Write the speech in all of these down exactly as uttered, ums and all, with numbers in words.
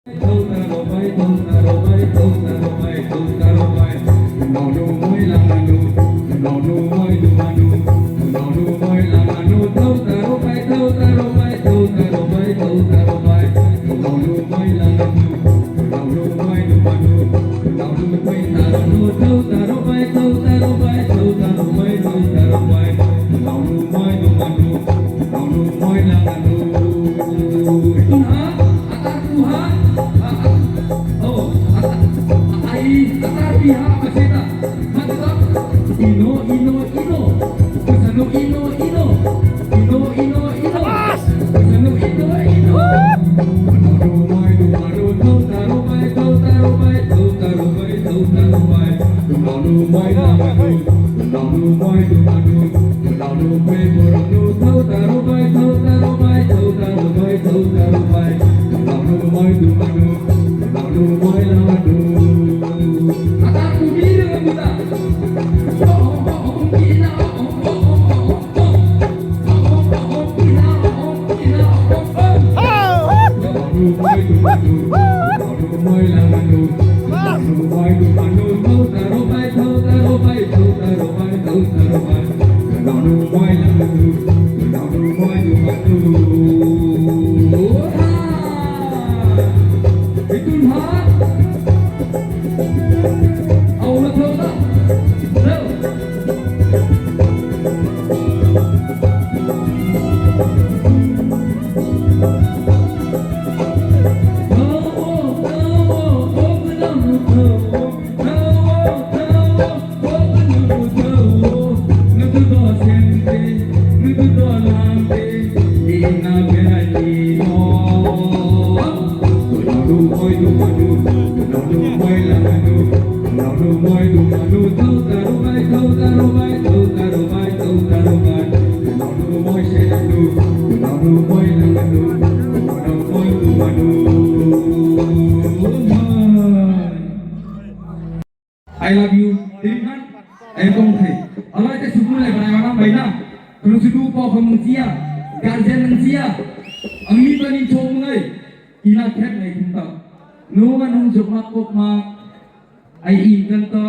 Ino, ino, ino. Kusano ino, ino. Ino, ino, ino. Kusano ino, ino. I love you. Tiriman, ai kong thai. Alai te sukul lai bai orang bai na. Kalau sudu po kong sia, guardian sia. Angni bani chong ngai. Ina khet ngai kinta. Nunga nung jokma kokma. Ai in kan to.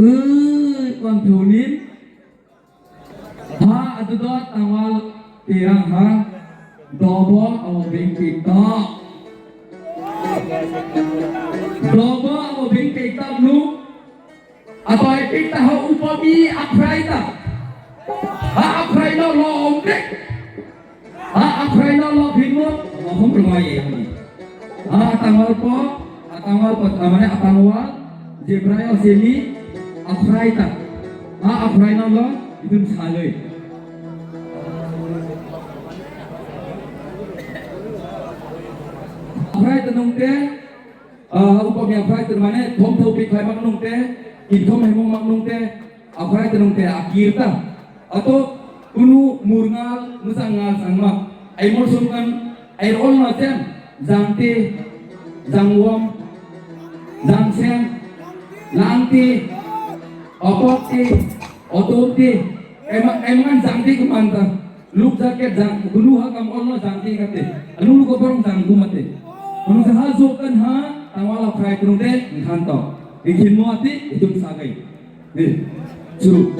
Eh, kon thonin. Ha, adu do tawal tirang ha. Dobo abo bengki to. Dobo abo bengki to nu. Atoi pita ho upomi aphrai ta. Ha aphrai no lo omrek. Ha aphrai no lo phimut. Mohom rwai ya. Ha tangwal po, ha tangwal po, ha mane ha tangwal, je brai o seli, aphrai ta. Ha aphrai no lo, idun saloi. Aphrai ta nung te, Ah, upamya phai twi mane thom thau pi khai mak nung te, inthom hemong mak nung te, aphai twi nung te akir ta. Ato kunu murngal, mwsang ngal sangma. Ai mol sum kan, ai rol na chen, jangti, jangwom, jangseng, langti, opokti, otomti, ema-, eman jangti kemanta. Luk jaket jang, gulu ha kam olno jang ti kate. Anu luko borong jang gumate. Kono se ha jok kan ha, tangwala phai krung de, ngkhan to. Ikhin mo ati, itum sagai. Ni, suru.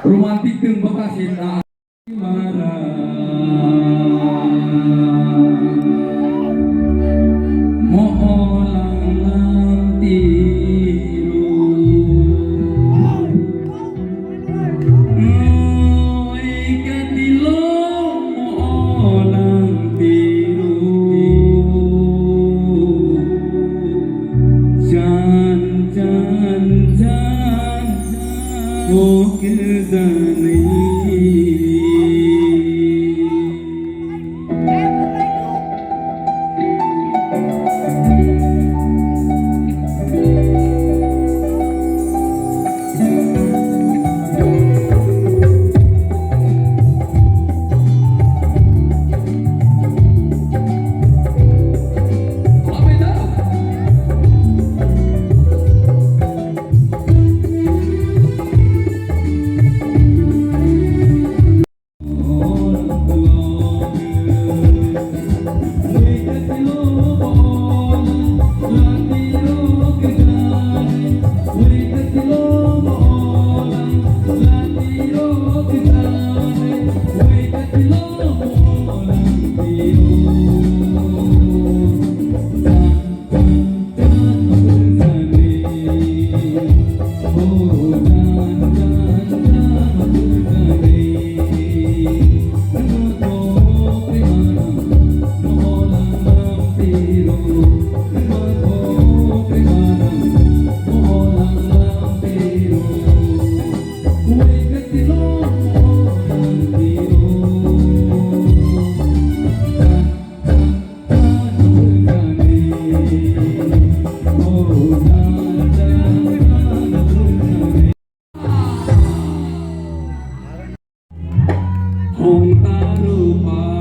Romantic tong bwkha se ta. Mara. Molang lam tiro. Oi katilo molang tiro. Jan, jan, jan. Hong taru pa